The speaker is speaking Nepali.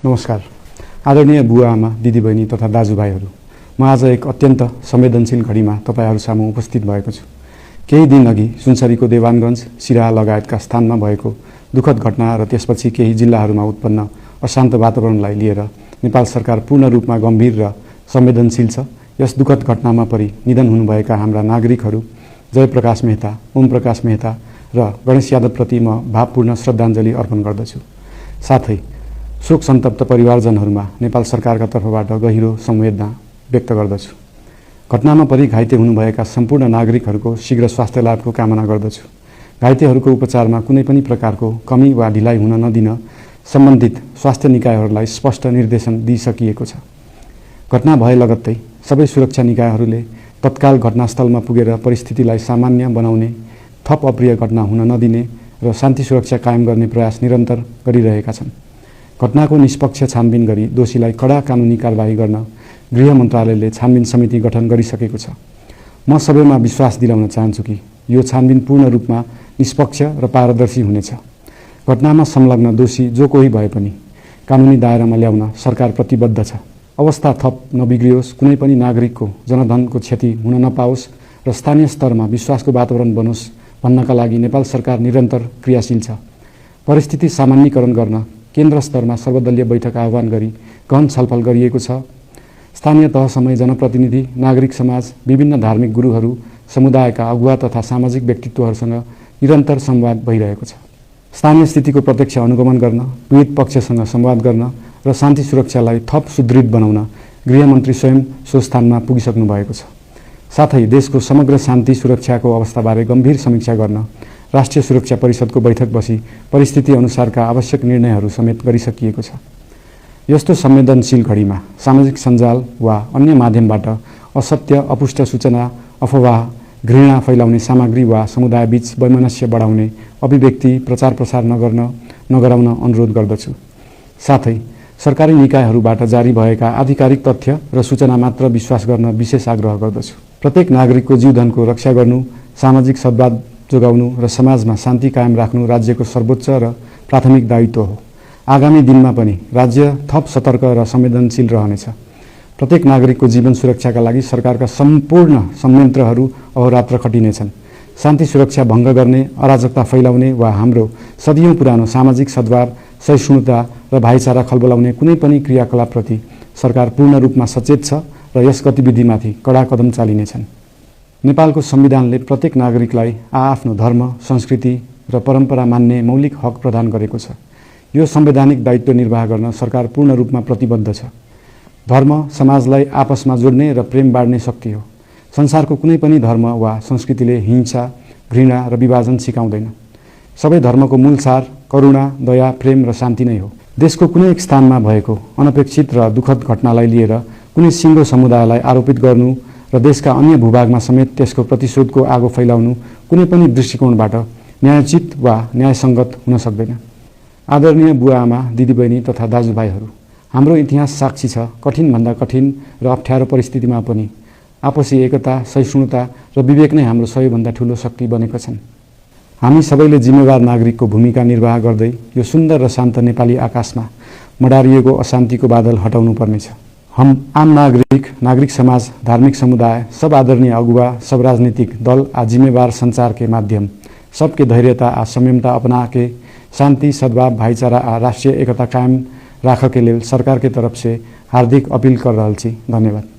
नमस्कार। आदरणीय बुवा आमा, दिदीबहिनी तथा दाजुभाइहरू, म आज एक अत्यन्त संवेदनशील घडीमा तपाईहरू सामु उपस्थित भएको छु। केही दिन अघि सुनसरीको देवानगञ्ज, सिराहा लगायतका स्थानमा भएको दुःखद घटना र त्यसपछि केही जिल्लाहरूमा उत्पन्न अशान्त वातावरणलाई लिएर नेपाल सरकार पूर्ण रूपमा गम्भीर र संवेदनशील छ। यस दुःखद घटनामा परि निधन हुनुभएका हाम्रा नागरिकहरू जयप्रकाश मेहता, ओम प्रकाश मेहता र गणेश यादवप्रति म भावपूर्ण श्रद्धाञ्जली अर्पण गर्दछु। साथै शोक सन्तप्त परिवारजनहरूमा नेपाल सरकारका तर्फबाट गहिरो संवेदना व्यक्त गर्दछु। घटनामा परि घाइते हुनुभएका सम्पूर्ण नागरिकहरूको शीघ्र स्वास्थ्य लाभको कामना गर्दछु। घाइतेहरूको उपचारमा कुनै पनि प्रकारको कमी वा ढिलाइ हुन नदिन सम्बन्धित स्वास्थ्य निकायहरूलाई स्पष्ट निर्देशन दिइसकिएको छ। घटना भए लगत्तै सबै सुरक्षा निकायहरूले तत्काल घटनास्थलमा पुगेर परिस्थितिलाई सामान्य बनाउने, थप अप्रिय घटना हुन नदिने र शान्ति सुरक्षा कायम गर्ने प्रयास निरन्तर गरिरहेका छन्। घटनाको निष्पक्ष छानबिन गरी दोषीलाई कडा कानुनी कारबाही गर्न गृह मन्त्रालयले छानबिन समिति गठन गरिसकेको छ। म सबैमा विश्वास दिलाउन चाहन्छु कि यो छानबिन पूर्ण रूपमा निष्पक्ष र पारदर्शी हुनेछ। घटनामा संलग्न दोषी जो कोही भए पनि कानुनी दायरामा ल्याउन सरकार प्रतिबद्ध छ। अवस्था थप नबिग्रियोस्, कुनै पनि नागरिकको जनधनको क्षति हुन नपाओस् र स्थानीय स्तरमा विश्वासको वातावरण बनोस् भन्नका लागि नेपाल सरकार निरन्तर क्रियाशील छ। परिस्थिति सामान्यीकरण गर्न केन्द्र स्तरमा सर्वदलीय बैठक आह्वान गरी गहन छलफल गरिएको छ। स्थानीय तहसम्मै जनप्रतिनिधि, नागरिक समाज, विभिन्न धार्मिक गुरुहरू, समुदायका अगुवा तथा सामाजिक व्यक्तित्वहरूसँग निरन्तर संवाद भइरहेको छ। स्थानीय स्थितिको प्रत्यक्ष अनुगमन गर्न, पीडित पक्षसँग संवाद गर्न र शान्ति सुरक्षालाई थप सुदृढ बनाउन गृहमन्त्री स्वयं सो स्थानमा पुगिसक्नु भएको छ। साथै देशको समग्र शान्ति सुरक्षाको अवस्थाबारे गम्भीर समीक्षा गर्न राष्ट्रिय सुरक्षा परिषदको बैठक बसी परिस्थिति अनुसारका आवश्यक निर्णयहरू समेत गरिसकिएको छ। यस्तो संवेदनशील घडीमा सामाजिक सञ्जाल वा अन्य माध्यमबाट असत्य, अपुष्ट सूचना, अफवाह, घृणा फैलाउने सामग्री वा समुदायबीच वैमनस्य बढाउने अभिव्यक्ति प्रचार प्रसार नगराउन अनुरोध गर्दछु। साथै सरकारी निकायहरूबाट जारी भएका आधिकारिक तथ्य र सूचना मात्र विश्वास गर्न विशेष आग्रह गर्दछु। प्रत्येक नागरिकको जीवधनको रक्षा गर्नु, सामाजिक सद्भाव जोगाउनु र समाजमा शान्ति कायम राख्नु राज्यको सर्वोच्च र प्राथमिक दायित्व हो। आगामी दिनमा पनि राज्य थप सतर्क र संवेदनशील रहनेछ। प्रत्येक नागरिकको जीवन सुरक्षाका लागि सरकारका सम्पूर्ण संयन्त्रहरू अहोरात्र खटिनेछन्। शान्ति सुरक्षा भङ्ग गर्ने, अराजकता फैलाउने वा हाम्रो सदियौं पुरानो सामाजिक सद्भाव, सहिष्णुता र भाइचारा खलबलाउने कुनै पनि क्रियाकलापप्रति सरकार पूर्ण रूपमा सचेत छ र यस गतिविधिमाथि कडा कदम चालिनेछन्। नेपालको संविधानले प्रत्येक नागरिकलाई आआफ्नो धर्म, संस्कृति र परम्परा मान्ने मौलिक हक प्रदान गरेको छ। यो संवैधानिक दायित्व निर्वाह गर्न सरकार पूर्ण रूपमा प्रतिबद्ध छ। धर्म समाजलाई आपसमा जोड्ने र प्रेम बाँड्ने शक्ति हो। संसारको कुनै पनि धर्म वा संस्कृतिले हिंसा, घृणा र विभाजन सिकाउँदैन। सबै धर्मको मूल सार करुणा, दया, प्रेम र शान्ति नै हो। देशको कुनै एक स्थानमा भएको अनपेक्षित र दुःखद घटनालाई लिएर कुनै सिङ्गो समुदायलाई आरोपित गर्नु र देशका अन्य भूभागमा समेत त्यसको प्रतिशोधको आगो फैलाउनु कुनै पनि दृष्टिकोणबाट न्यायोचित वा न्यायसङ्गत हुन सक्दैन। आदरणीय बुवा आमा, दिदीबहिनी तथा दाजुभाइहरू, हाम्रो इतिहास साक्षी छ कठिनभन्दा कठिन र अप्ठ्यारो परिस्थितिमा पनि आपसी एकता, सहिष्णुता र विवेक नै हाम्रो सबैभन्दा ठूलो शक्ति बनेका छन्। हामी सबैले जिम्मेवार नागरिकको भूमिका निर्वाह गर्दै यो सुन्दर र शान्त नेपाली आकाशमा मडारिएको अशान्तिको बादल हटाउनु पर्नेछ। हम आम नागरिक समाज, धार्मिक समुदाय, सब आदरणीय अगुवा, सब राजनीतिक दल आ जिम्मेवार संचार के माध्यम सबके धैर्यता आ संयमता अपना के शांति, सद्भाव, भाईचारा आ राष्ट्रीय एकता कायम राख के लेल सरकार के तरफ से हार्दिक अपील कर रहल छी। धन्यवाद।